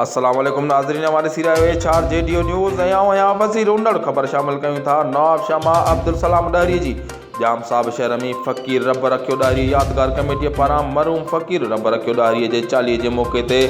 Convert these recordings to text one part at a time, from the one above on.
السلام عليڪم ناظرين اوهان ڏسي رهيا آهيو H R G D O news ۽ آئون آهيان وزير انڙ خبر شامل ڪيون ٿا نواب شاهه مان عبدالسلام ڏاهري جي ڄام صاحب شهر ۾ فقير رب رکيو ڏاهري يادگار ڪميٽيء پاران مرحوم فقير رب رکيو ڏاهري جي چاليهي جي موقعي تي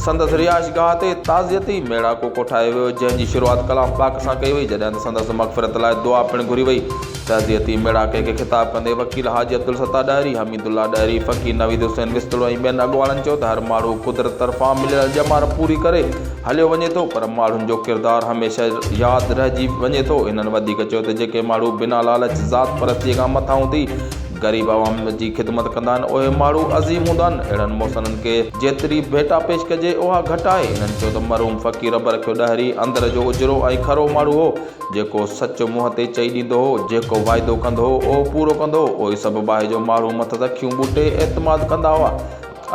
سندس رهائش گاهه تي تعزيتي ميڙاڪو ڪوٺايو ويو جنهن جي شروعات ڪلام پاڪ سان ڪئي وئي جڏهن ته سندس مغفرت لاء دعا پڻ گهري وئي تعزيتي ميڙاڪي کي خطاب ڪندي وڪيل حاجي عبدالستار ڏاهري، حميد الله ڏاهري، فقير نويد حسين وسطڙو ۽ ٻين اڳواڻن چيو ته هر ماڻهو قدرت طرفان مليل ڄمار پوري ڪري هليو وڃي ٿو پر ماڻهن جو ڪردار هميشه ياد رهجي وڃي ٿو. هنن وڌيڪ چيو ته جيڪي ماڻهو بنا لالچ، ذات پرستي کان مٿانهون ٿي غريب عوام جي خدمت ڪندا آهن اهي ماڻهو عظيم هوندا آهن، اهڙن محسنن کي جيتري ڀيٽا پيش ڪجي اها گهٽ آهي. هنن چيو ته مرحوم فقير رب رکيو ڏاهري اندر جو اجرو ۽ کرو ماڻهو هو. جيڪو سچ منهن تي چئي ڏيندو هو، جيڪو واعدو ڪندو هو، اهو پورو ڪندو هو. اهي سڀ باهه جو ماڻهو مٿس اکيون ٻوٽي اعتماد ڪندا هئا.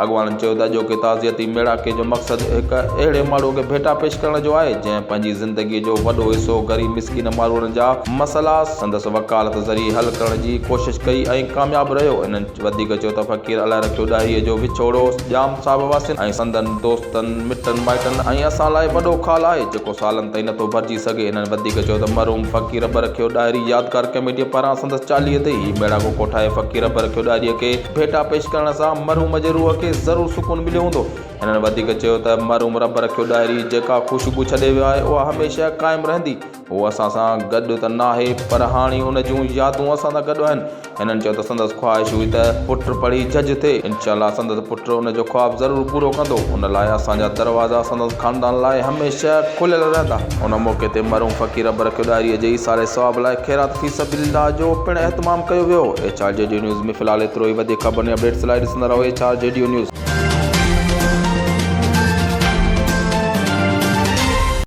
اڳواڻن چيو ته اڄوڪي تعزيتي ميڙاڪي جو مقصد هڪ اهڙي ماڻهوء کي ڀيٽا پيش ڪرڻ جو آهي، جنهن پنهنجي زندگيء جو وڏو حصو غريب مسڪين ماروئڙن جا مسئلا سندس وڪالت ذريعي حل ڪرڻ جي ڪوشش ڪئي ۽ ڪامياب رهيو. هنن وڌيڪ چيو ته فقير الهه رکيو ڏاهريء جو وڇوڙو ڄام صاحب واسين ۽ سندن دوستن، مٽن مائٽن ۽ اسان لاء وڏو خال آهي، جيڪو سالن تائين نٿو ڀرجي سگهي. هنن وڌيڪ چيو ته مرحوم فقير برکيو ڏاهري يادگار ڪميٽيء پاران سندس چاليهي تي هي ميڙاڪو ڪوٺائي فقير برکيو ڏاهريء کي ڀيٽا پيش ڪرڻ سان مرحوم جي روح کي ضرور سڪون مليو هوندو. هنن وڌيڪ چيو ته مرحوم رب رکيو ڏاهري جيڪا خوشبو ڇڏي ويو آهي اها هميشه قائم رهندي. هو اسان سان گڏ ته ناهي پر هاڻي ان جون يادون اسان سان گڏ آهن. هنن چيو ته سندس خواهش هئي ته پٽ پڙهي جج ٿئي، انشاء الله سندس پٽ ان جو خواب ضرور پورو ڪندو، ان لاء اسان جا دروازا سندس خاندان لاء هميشه کليل رهندا. ان موقعي تي مرحوم فقير ابرکيو ڏاهريء جي ايصال ثواب لاء خيرات في سبيل الله جو پڻ اهتمام ڪيو ويو. H R G D news ۾ في الحال ايترو ئي وڌيڪ خبرن ۽ اپڊيٽس لاء ڏسندا رهو H R G D news.